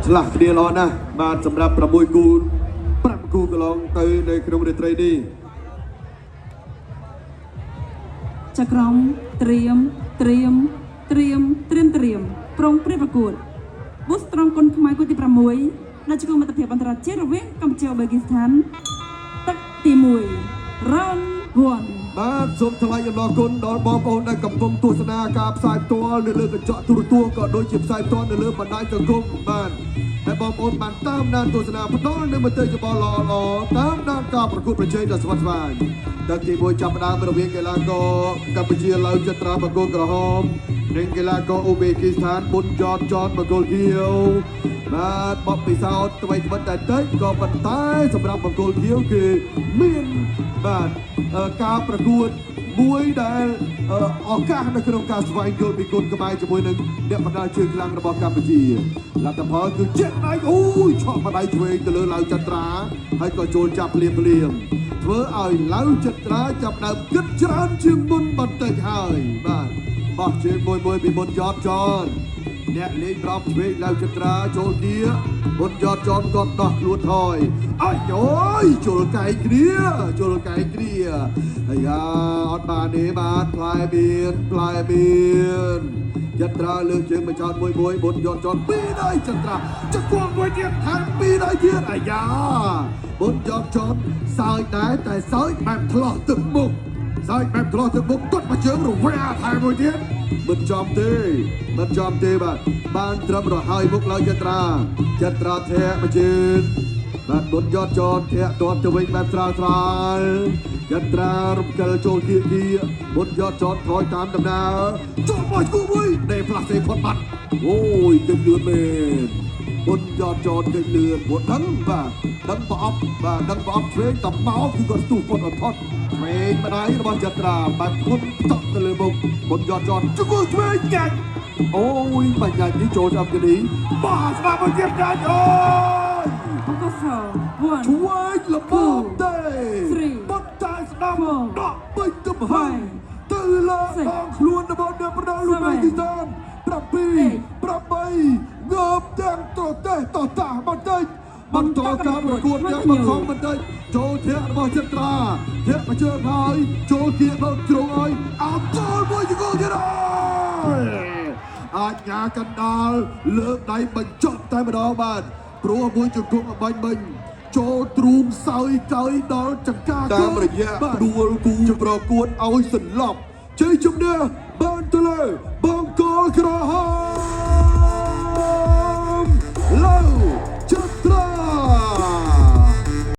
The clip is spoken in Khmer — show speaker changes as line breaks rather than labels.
ឆ្លាស់គ្នាល្អណាស់បាទសម្រាប់6គូ5គូកន្លងទៅនៅក្នុងរាត្រីនេះ
ចក្រមត្រៀមត្រៀមត្រៀមត្រៀមត្រៀមប្រុងព្រៀបប្រកួតប៊ូស្ត្រង់គុនខ្មែរគូទី6ដែលជាគូមិត្តភាពអន្តរជាតិរវាងកម្ពុជាអូបេគីស្ថានទឹកទី1 round 1
បាទសូមថ្លែងអំណរគុណដល់បងប្អូនដែលកំពុងទស្សនាការផ្សាយផ្ទាល់នៅលើកញ្ចក់ទូរទស្សន៍ក៏ដូចជាផ្សាយផ្ទាល់នៅលើបណ្ដាញសង្គមបាទដែលបងប្អូនបានតាមដានទស្សនាផ្ដល់នូវមតិយោបល់ល្អៗតាមដានការប្រកួតប្រជែងដ៏ស្វិតស្វាញទឹកទី1ចាប់ផ្ដើមរវាងកីឡាករកម្ពុជាឡៅចត្រាបង្គោលក្រហមនិងកីឡាករអូបេគីស្ថានប៊ុនយ៉តចនបង្គោលខៀវបាទបបពិសោធន៍ថ្មីត្បិតតែតិចក៏ប៉ុន្តែសម្រាប់បង្គោលខៀវគឺមានបាទការប្រកួតមួយដែលឱកាសនៅក្នុងការស្វែងយល់ពីគុណខ្មែរជាមួយនឹងអ្នកបណ្ដាជើងខ្លាំងរបស់កម្ពុជាលទ្ធផលគឺជិះដៃអូយឆក់ម្ដាយឆ្វេងទៅលើឡៅចត្រាហើយក៏ចូលចាប់ភ្លាមភ្លាមធ្វើឲ្យឡៅចត្រាចាប់ដើមគិតច្រើនជាងមុនបន្តិចហើយបាទបោះជើងមួយមួយពីមុនយ៉តចនអ្នកលេងប្រប់ឆ្វេងឡៅចត្រាចូលគៀមុនយ៉តចនក៏ដោះខ្លួនថយអើយអូយជុលកែងគ្នាជុលកែងគ្នាអាយ៉ាអត់បានទេបាទផ្លែមានផ្លែមានចត្រាលើកជើងមកចោតមួយមួយបុនយត់ចោតពីរដៃចត្រាចង្គង់មួយទៀតថែមពីរដៃទៀតអាយ៉ាបុនយត់ចោតសើចដែរតែសើចបែបឆ្លោះទឹកមុខសើចបែបឆ្លោះទឹកមុខទាត់មកជើងរវាថែមមួយទៀតមិនចំទេមិនចំទេបាទបានត្រឹមរហើយមុខឡើយចត្រាចត្រាធាក់មកជើងបាទបុនយត់ចោតធាក់ទាត់ទៅវិញបែបស្រាលស្រាលចត្រារំកិលចូលគៀគៀបុនយត់ចោតថយតាមដំណើរចូលមកគូមួយដេផ្លាស់សេផុតបាត់អូយទឹកលឿនមែនបុនយត់ចោតទឹកលឿនព្រោះដឹងបាទដឹងប្រអប់បាទដឹងប្រអប់ឆ្វេងតមកគឺគាត់ស្ទុះផុតអត់ផុតឆ្វេងម្ដាយរបស់ចត្រាបែបធុនតក់ទៅលើមុខបុនយត់ចោតជង្គង់ឆ្វេងញាច់អូយបញ្ញានេះចូលចាប់គីបាទស្ដាប់មកទៀតញាច់អូយ
អង្គស1
ឆ្វេងល្មមទេ
Three,
ប៉ុន្តែស្ដាំ
four,
ដកពេញទំហឹង
five,
ទៅលើ
six,
ដងខ្លួនរបស់អ្នកប្រដាល់លោក
seven,
គីស្ថាន7
eight,
8ងើបទាំងត្រទេះតតាបន្តិចបន្តការប្រកួតយ៉ាងបង្ខំបន្តិចចូលធាក់របស់ចិត្រាធាក់មកជើងហើយចូលគៀកដល់ជ្រុងហើយអោចូលមួយជង្គង់ទៀតហើយអាជ្ញាកណ្ដាលលើកដៃបញ្ចប់តែម្ដងបាទព្រោះមួយជង្គង់អបាញ់មិញចូលទ្រូងសើយកើយដល់ចង្ការតាមរយៈដួលគូប្រកួតឲ្យសន្លប់ជ័យជំនះបានទៅលើបង្គោលក្រហ